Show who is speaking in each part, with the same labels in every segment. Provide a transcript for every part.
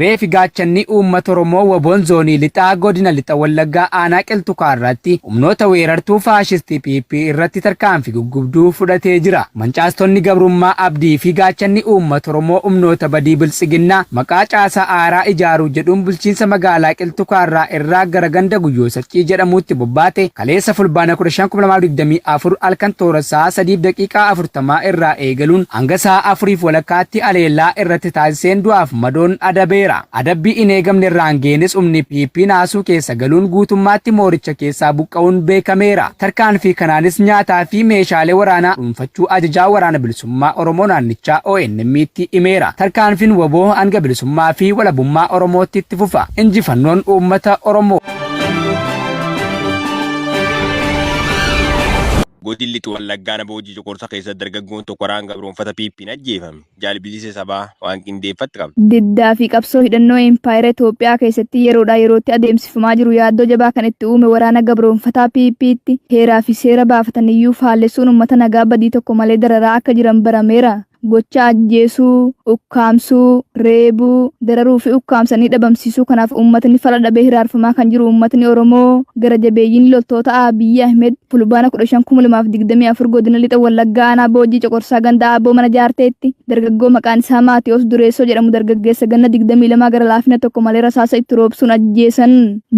Speaker 1: Reefi gaachanni uummata Oromoo WBOn Zoonii Lixaa Godina Lixa Wallaggaa Aanaa Qilxu Kaarraatti humnoota weerartuu faashistii PP irratti tarkaanfii guggubduu fudhatee jira. Mancaastonni gabrummaa abdii fi gaachanni uummata Oromoo humnoota badii Biltsiginnaa maqaa caasaa aaraa ijaaruu jedhuun bulchiinsa magaalaa Qilxu Kaarraa irraa gara ganda Guyyoo Saccii jedhamuutti bobbaate kaleessa Fulbaana 15,2024 halkan toora sa'a 3:40 irraa eegaluun hanga sa'a 4:30tti haleellaa irratti taasiseen du'aaf madoon adabeera. Adabbii hin eegamne irraan ga'eenis humni PP naasuu keessa galuun guutummaatti mooricha keessaa buqqa'uun beekameera. Tarkaanfii kanaanis nyaataa fi meeshaalee waraanaa dhuunfachuu ajajaa Waraana Bilisummaa Oromoo naannichaa ONM'tti himeera. Tarkaanfiin wbo hanga bilisummaa fi walabummaa Oromootti itti fufa. Injifannoon uummata Oromoof!
Speaker 2: Godin Lixa Wallaggaa Aanaa Boojii Coqorsa keessatti dargaggoon tokko waraana gabroomfata PPn ajjeefame. Jaal Bilisee Sabaa waan qindeeffatte qabdi.
Speaker 3: Diddaa fi qabsoo hidhannoo impaayera Itoophiyaa keessatti yeroodhaa yerootti adeemsifamaa jiru yaaddoo jabaa kan itti uume waraana gabroomfataa PP'tti heeraa fi seera baafataniyyuu faallessuun uummata nagaa badii tokko malee dararaa akka jiran barameera. Gocha ajjeesuu, ukkaamsuu, reebuu, dararuu fi ukkaamsanii dhabamsiisuu kanaaf uummatni fala dhabee hiraarfamaa kan jiru uummatni Oromoo gara jabeeyyiin loltoota Abiy Ahimed Fulbaana 15,2024 godina Lixa Wallaggaa aanaa Boojjii Coqorsaa ganda Aabboo Mana Jaarteetti dargaggoo maqaan isaa Maatiyoos Dureessoo jedhamu dargaggeessa ganna 22 gara laafina tokko malee rasaasa itti roobsuun ajjeesan.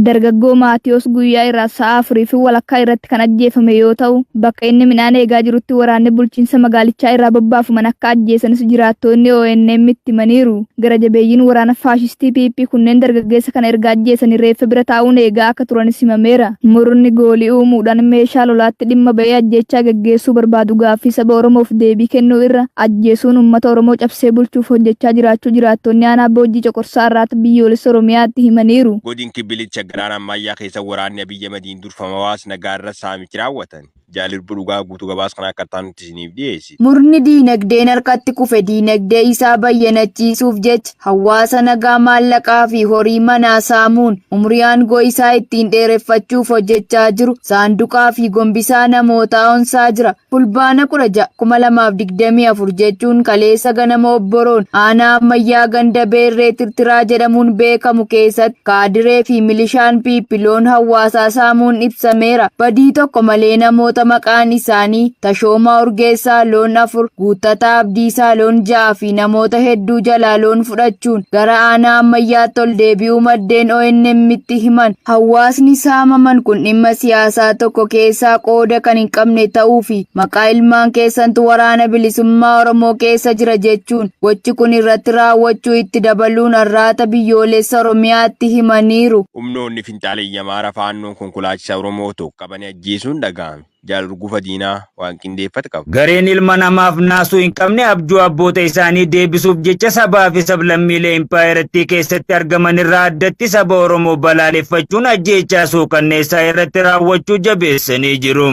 Speaker 3: Dargaggoo Maatiyoos guyyaa irraa sa'a 4:30 irratti kan ajjeefame yoo ta'u, bakka inni midhaan eegaa jirutti waraanni bulchiinsa magaalichaa irraa bobbaafaman akka ajjeesanis jiraattoonni ONM'tti himaniiru. Gara jabeeyyiin waraana faashistii PP kunneen dargaggeessa kana erga ajjeesanii reeffa bira taa'uun eegaa akka turanis himameera. Murni goolii uumuudhaan meeshaa lolaatti dhimma ba'ee ajjeechaa geggeessuu barbaadu gaaffii saba Oromoof deebii kennuu irra ajjeesuun uummata Oromoo cabsee bulchuuf hojjechaa jiraachuu jiraattonni aanaa Boojjii Coqorsaa Arraata Biyyoolessa Oromiyaatti himaniiru.
Speaker 2: Godin Kibbi Lixa Shaggar Aanaa Ammaayyaa keessa waraanni Abiy Ahimadiin durfamu hawaasa nagaa irratti saamichi raawwatan. Jaal Irbuu Dhugaa Guutuu gabaasa kana akka itti aanutti isiniif dhiyeessiti.
Speaker 4: Murni diinagdeen harkatti kufe diinagdee isaa bayyanachiisuuf jecha hawaasa nagaa maallaqaa fi horii manaa saamuun umrii aangoo isaa ittiin dheereffachuuf hojjechaa jiru saanduqaa fi gombisaa namootaa onsaa jira. Fulbaana 16, 2024 jechuun kaleessa ganama obboroon aanaa ammayyaa ganda Beerree Tirtiraa jedhamuun beekamu keessatti kaadiree fi milishaan PP loon hawaasaa saamuun ibsameera. Badii tokko malee namoota maqaan isaanii Tashoomaa Urgeessaa loon 4, Guuttataa Abdiisaa loon 6 fi namoota hedduu jalaa loon fudhachuun gara aanaa ammayyaatti ol deebi'uu maddeen ONM'tti himan. Hawaasni saamaman kun dhimma siyaasaa tokko keessaa qooda kan hin qabne ta'uu fi maqaa ilmaan keessantu waraana bilisummaa Oromoo keessa jira jechuun gochi kun irratti raawwachuu itti dabaluun Arraata Biyyoolessa Oromiyaatti himaniiru.
Speaker 2: Humnoonni finxaaleyyi Amaaraa Faannoon konkolaachisaa Oromoo tokko qabanii ajjeesuun dhaga'ame. Jaal Urgufa Diinaa waan qindeeffate qaba.
Speaker 5: Gareen ilma namaaf naasuu hin qabne abjuu abboota isaanii deebisuuf jecha sabaa fi sablammiilee impaayerattii keessatti argaman irraa addatti saba Oromoo balaaleffachuun ajjeechaa suukanneessaa irratti raawwachuu jabeessanii jiru.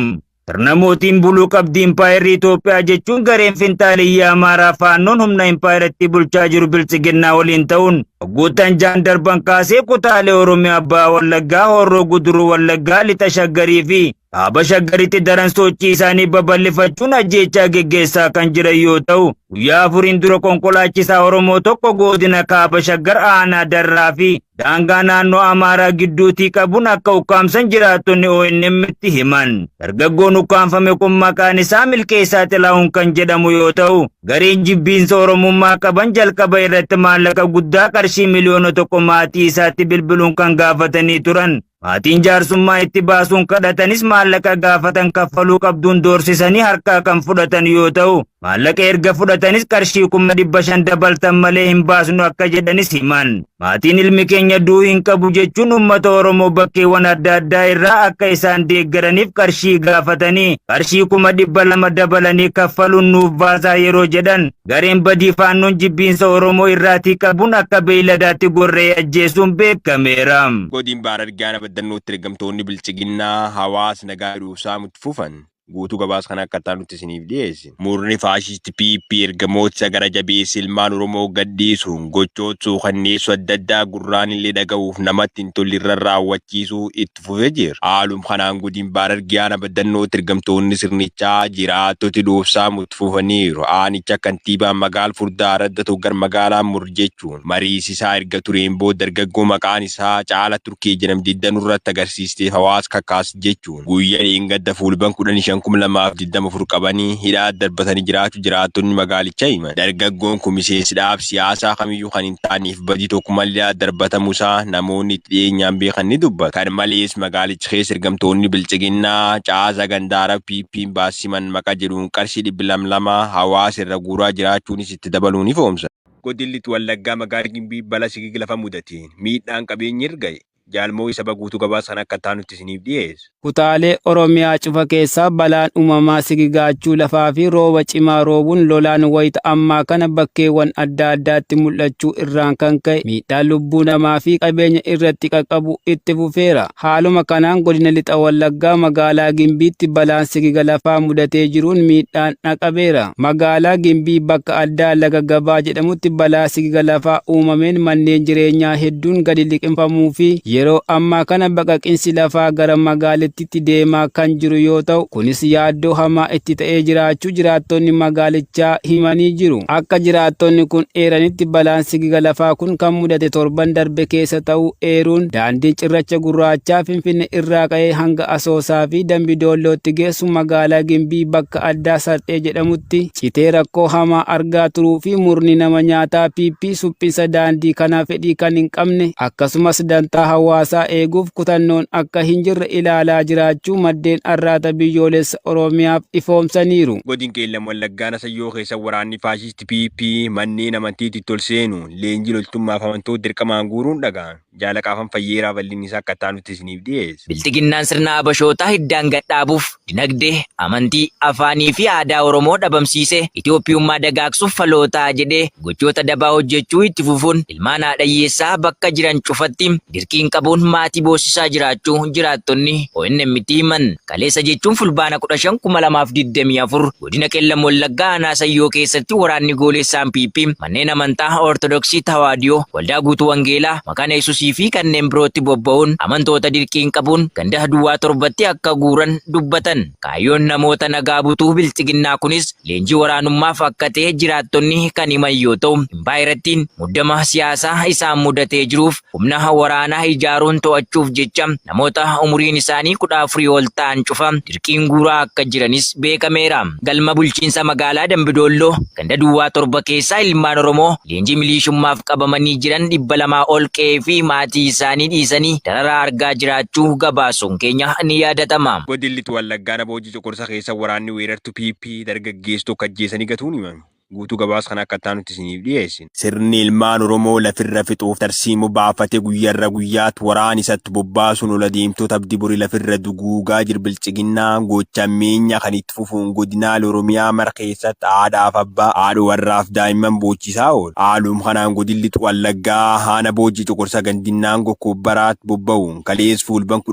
Speaker 5: Sirna mootiin buluu qabdi impaayerri Itoophiyaa jechuun gareen finxaaleyyii Amaaraa Faannoon humna impaayerattii bulchaa jiru Biltsiginnaa waliin ta'uun waggoottan jaan darban kaasee kutaalee Oromiyaa Baha Wallaggaa, Horroo Guduruu Wallaggaa, Lixa Shaggarii fi Kaaba Shaggaritti daran sochii isaanii babal'ifachuun ajjeechaa geggeessaa kan jiran yoo ta'u, guyyaa afuriin dura konkolaachisaa Oromoo tokko goodina Kaaba Shaggar aanaa Darraa fi daangaa naannoo Amaaraa gidduutii qabuun akka ukkaamsan jiraattonni ONM'tti himan. Dargaggoon ukkaamfame kun maqaan isaa Milkeessaa Xilahuun kan jedhamu yoo ta'u, gareen jibbiinsa Oromummaa qaban jalqaba irratti maallaqa guddaa qarshii 1,000,000 maatii isaatti bilbiluun kan gaafatanii turan. Maatiin jaarsummaa itti baasuun kadhatanis maallaqa gaafatan kaffaluu qabduun doorsisanii harkaa kan fudhatan yoo ta'u, maallaqa erga fudhatanis qarshii 500,000 dabaltan malee hin baasnu akka jedhanis himan. Maatiin ilmi keenya du'uu hin qabu jechuun uummata Oromoo bakkeewwan adda addaa irraa akka isaan deeggaraniif qarshii gaafatanii qarshii 200,000 dabalanii kaffaluun nuuf baasaa yeroo jedhan gareen badii Faannoon jibbiinsa Oromoo irraatii qabuun akka beeyladaatti gorra'ee ajjeesuun beekameera.
Speaker 2: Godin Baha Harargee Aanaa Baddannootti ergamtoonni Biltsiginnaa hawaasa nagaa hidhuuf saamutti fufan. Guutuu gabaasa kana akka itti isiniif dhiyeessina. Murni faashisti PP ergamoota gara jabeessa ilmaan Oromoo gadhiisuun gochoota suukanneessoo adda addaa gurraan illee dhaga'uuf namatti hin tolle irra raawwachiisuu itti fufee jira. Haaluma kanaan godina Harargee aanaa Baddannootti ergamtoonni sirnichaa jiraattota dhoofsaamu itti fufaniiru. Aanicha kantiibaa magaala Furdaa Aradda Toggar magaalaa Mur jechuun mariisisaa erga tureen booda dargaggoo maqaan isaa Caala Turkee jedhamu didda nurratti agarsiistee hawaasa kakaase jechuun guyyaa dheengadda Fulbaana 15/2024 qabanii hidhaa darbatanii jiraachuu jiraattonni magaalichaa himan. Dargaggoon kun miseensi dhaaba siyaasaa kamiyyuu kan hin taaneef badii tokko malee darbatamuusaa namoonni itti dhiyeenyaan beekan ni dubbatu. Kana malees magaalicha keessa ergamtoonni bilchiginnaa caasaa gandaaraa PP baasiman maqaa jedhuun qarshii 200 hawaasa irra guuraa jiraachuunis itti dabaluun ifoomsa. Godinni Wallaggaa magaalaa Gimbii balaa sigiga lafa mudateen miidhaan qabeenyi irra gahe jaalmoo saba guutuu gabaasa kana akka taanutti isiniif dhiyeessa.
Speaker 6: Kutaalee Oromiyaa cufa keessaa balaan uumamaa sigigaachuu lafaa fi rooba cimaa roobuun lolaan wayita ammaa kana bakkeewwan adda addaatti mul'achuu irraan kan ka'e miidhaan lubbuu namaa fi qabeenya irratti qaqqabu itti fufeera. Haaluma kanaan godina Lixa Wallaggaa magaalaa Gimbiitti balaan sigiga lafaa mudatee jiruun miidhaan dhaqabeera. Magaalaa Gimbii bakka addaa laga gabaa jedhamutti balaa sigiga lafaa uumameen manneen jireenyaa hedduun gadi liqimfamuu fi yeroo ammaa kana baqaqinsi lafaa gara magaalittiitti deemaa kan jiru yoo ta'u, kunis yaaddoo hamaa itti ta'ee jiraachuu jiraattonni magaalichaa himanii jiru. Akka jiraattonni kun eeranitti balaan sigiga lafaa kun kan mudate torban darbe keessa ta'uu eeruun daandiin cirracha gurraachaa Finfinne irraa ka'ee hanga Asoosaa fi Dambi Doollootti geessu magaalaa Gimbii bakka addaa Sarxee jedhamutti citee rakkoo hamaa argaa turuu fi murni nama nyaataa PP suphinsa daandii kanaa fedhii kan hin qabne akkasumas dantaa hawaasaa eeguuf kutannoon akka hin jirre ilaalaa jiraachuu maddeen arraata biyyoolessa Oromiyaaf ifoomsaniiru.
Speaker 2: Godin Qeellam Wallaggaa Nasayyoo keessa waraanni faashisti PP manneen amantiitti tol seenuun leenjii loltummaaf amantoota dirqamaan guuruun dhaga'an. Jaalaqaafan fayyeeraa bal'inni isaa akka taanutti isiniif dhiyeessa.
Speaker 7: Bilxiginnaan sirna Habashootaa hiddaan gadhaabuuf dinagdee, amantii, afaanii fi aadaa Oromoo dhabamsiise Itoophiyummaa dagaagsuuf falootaa jedhee gochoota dabaa hojjechuu itti fufuun ilmaan haadha hiyyeessaa bakka jiran cufatti dirqiin qabuun maatii boosisaa jiraachuu jiraattonni ONM'tti himan. Kaleessa jechuun Fulbaana 15/2024 godina Qellam Wallaggaa aanaa Sayyoo keessatti waraanni goolessaan PP manneen amantaa Ortodoksii Tawaadiyoo, Waldaa Guutuu Wangeelaa, Makaana Yesuusii fi kanneen birootti bobba'uun amantoota dirqiin qabuun ganda duwwaa 7tti akka guuran dubbatan. Kaayyoon namoota nagaa butuu bilxiginnaa kunis leenjii waraanummaaf akka ta'e jiraattonni kan himan yoo ta'u, impaayerattiin muddama siyaasaa isaan mudatee jiruuf humna waraanaa ijaaruun to'achuuf jecha namoota umuriin isaanii 14 ol ta'an cufa dirqiin guuraa akka jiranis beekameera. Galma bulchiinsa magaalaa Dambidoolloo ganda duwwaa 7 keessaa ilmaan Oromoo leenjii milishuummaaf qabamanii jiran 200 ol qe'ee fi maatii isaanii dhiisanii dararaa argaa jiraachuu gabaasuun keenya ni yaadatama.
Speaker 2: Godinni Wallaggaa Naboojii Coqorsa keessa waraanni weerartuu PP dargaggeesstuu ajjeesanii gatuun himame. Guutuu gabaasa kana akka taanutti isiniif dhiyeessina. Sirni ilmaan Oromoo lafirra fixuuf tarsiimoo baafate guyyaarra guyyaatti waraan isatti bobbaasuun ola deemtoota abdii borii lafirra duguugaa jira. Bilchiginnaa gocha ammeenyaa kan itti fufuun godinaalee Oromiyaa mara keessatti haadhaaf abbaa, haadha warraaf daa'imman booccisaa oolu. Haaluma kanaan godinni Wallaggaa haana Boojii Coqorsa gandinnaan Gokkobbaraatti bobba'uun kalees Fulbaana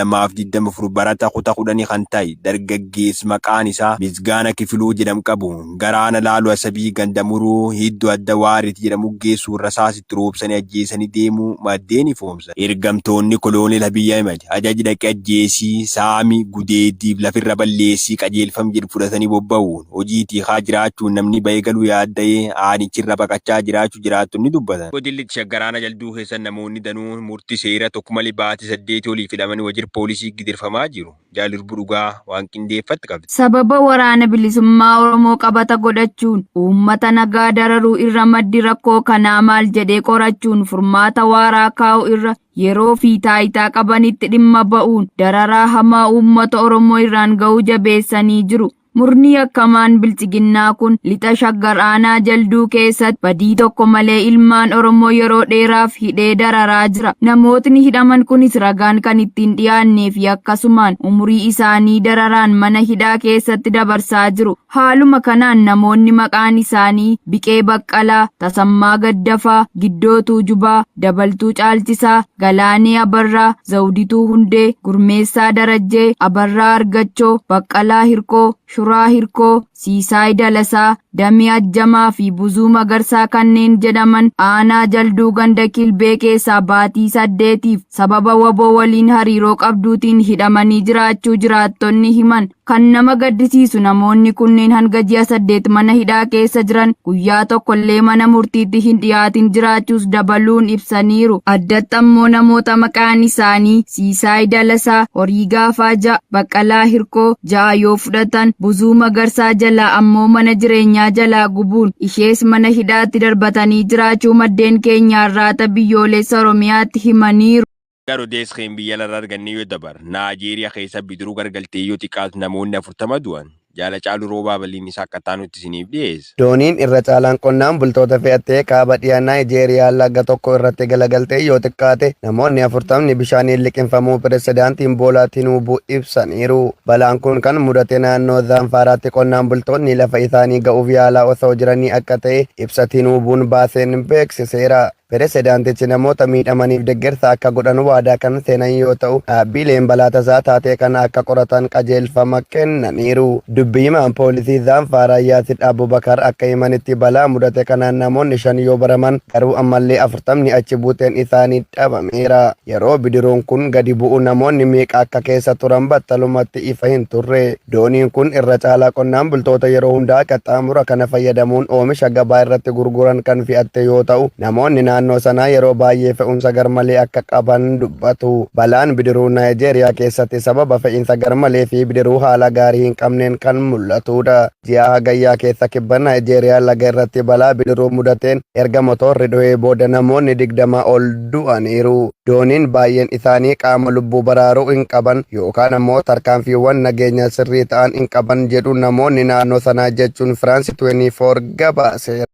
Speaker 2: 15/2024 barata kutaa 10 kan ta'e dargaggeessi maqaan isaa Misgaana Kifiluu jedhamu qabuun garaana laalu asabii gandamuruu hiddoo adda waariitti jedhamu geessuun rasaasitti roobsanii ajjeesanii deemuu maddeen ifoomsan. Ergamtoonni Koloneel Abiy Ahmed ajaji dhaqee ajjeesii saami gudeeddiif lafirra balleessii qajeelfam jedhu fudhatanii bobba'uun hojiitii haa jiraachuun namni ba'ee galuu yaadda'ee aanichirra baqachaa jiraachuu jiraattonni dubbatan. Godinni Shaggaraana Jalduu keessa namoonni danuun murtii seera tokko malee baatii 8 olii hidhamanii wajjira poolisii gidirfamaa jiru. Jaalirbu dhugaa waan qindeeffatti qabdi.
Speaker 4: Sababa waraana bilisummaa Oromoo qabata godhachuun uummata nagaa dararuu irra maddi rakkoo kanaa maal jedhee qorachuun furmaata waaraa kaa'u irra yeroo fi taayitaa qabanitti dhimma ba'uun dararaa hamaa uummata Oromoo irraan ga'uu jabeessanii jiru. Murni yakkamaan Bilxiginnaa kun Lixa Shaggar aanaa Jalduu keessatti badii tokko malee ilmaan Oromoo yeroo dheeraaf hidhee dararaa jira. Namootni hidhaman kunis ragaan kan itti hin dhiyaannee fi akkasumaan umurii isaanii dararaan mana hidhaa keessatti dabarsaa jiru. Haaluma kanaan namoonni maqaan isaanii Biqee Baqqalaa, Tasammaa Gaddafaa, Giddoo Tuujubaa, Dabaltuu Caalchisaa, Galaanee Abarraa, Zawudituu Hundee, Gurmeessaa Darajjee, Abarraa Argachoo, Baqqalaa Hirkoo, Shuraa Hirkoo, Siisaay Dalasaa, Damee Ajjamaa fi Buzuu Magarsaa kanneen jedhaman aanaa Jalduu ganda Kilbee keessaa baatii saddeetiif sababa wbo waliin hariiroo qabduutiin hidhamanii jiraachuu jiraattonni himan. Kan nama gaddisiisu namoonni kunneen hanga ji'a 8 mana hidhaa keessa jiran guyyaa tokkollee mana murtiitti hin dhiyaatin jiraachuus dabaluun ibsaniiru. Addatti ammoo namoota maqaan isaanii Siisaay Dalasaa, horii gaafaa 6, Baqqalaa Hirkoo, 6 yoo fudhatan, Buzuu Magarsaa jalaa ammoo mana jireenyaa jalaa gubuun ishees mana hidhaatti darbatanii jiraachuu maddeen keenya Arraata Biyyoolessa Oromiyaatti himaniiru.
Speaker 2: Gara odeessa keenya biyya alarraa argannee yoo dabar, Naajeeriyaa keessa bidiruu gargaltee yoo xiqqaatu namoonni 40 du'an. Jaal Hacaaluu Roobaa bal'inni isaa akka itti aanutti isiniif dhiyeessa.
Speaker 8: Dooniin irra caalaan qonnaan bultoota fe'attee kaaba dhiha Naayijeeriyaa laga tokko irratti galagaltee yoo xiqqaate namoonni afurtamni bishaaniin liqimfamuu Pirezidaantiin Boolaa Tinuubuu ibsaniiru. Balaan kun kan mudate naannoo Zaanfaaraatti qonnaan bultoonni lafa isaanii ga'uuf yaalaa osoo jiranii akka ta'e ibsa Tinuubuun baaseen beeksiseera. Piresedaantichi namoota miidhamaniif deggersa akka godhan waadaa kan seenan yoo ta'u, dhaabbiileen balaa tasaa taatee kana akka qoratan qajeelfama kennaniiru. Dubbi himaan poolisii Zaanfaaraa Yaasid Abubakar akka himanitti balaa mudate kanaan namoonni 5 yoo baraman garuu ammallee afurtamni achi buuteen isaanii dhabameera. Yeroo bidiruun kun gadi bu'u namoonni meeqa akka keessa turan battalumatti ifa hin turre. Dooniin kun irra caalaa qonnaan bultoota yeroo hundaa qaxxaamura kana fayyadamuun oomisha gabaa irratti gurguran kan fe'atte yoo ta'u, namoonni naannoo sanaa yeroo baay'ee fe'umsa garmalee akka qaban dubbatu. Balaan bidiruu Naayijeeriyaa keessatti sababa fe'insa garmalee fi bidiruu haala gaarii hin qabneen kan mul'atudha. Ji'a Hagayyaa keessa kibba Naayijeeriyaa laga irratti balaa bidiruu mudateen erga motoorri dhohee booda namoonni 20 ol du'aniiru. Dooniin baay'een isaanii qaama lubbuu baraaruu hin qaban yookaan ammoo tarkaanfiiwwan nageenyaa sirrii ta'an hin qaban jedhu namoonni naannoo sanaa jechuun France 24 gabaaseera.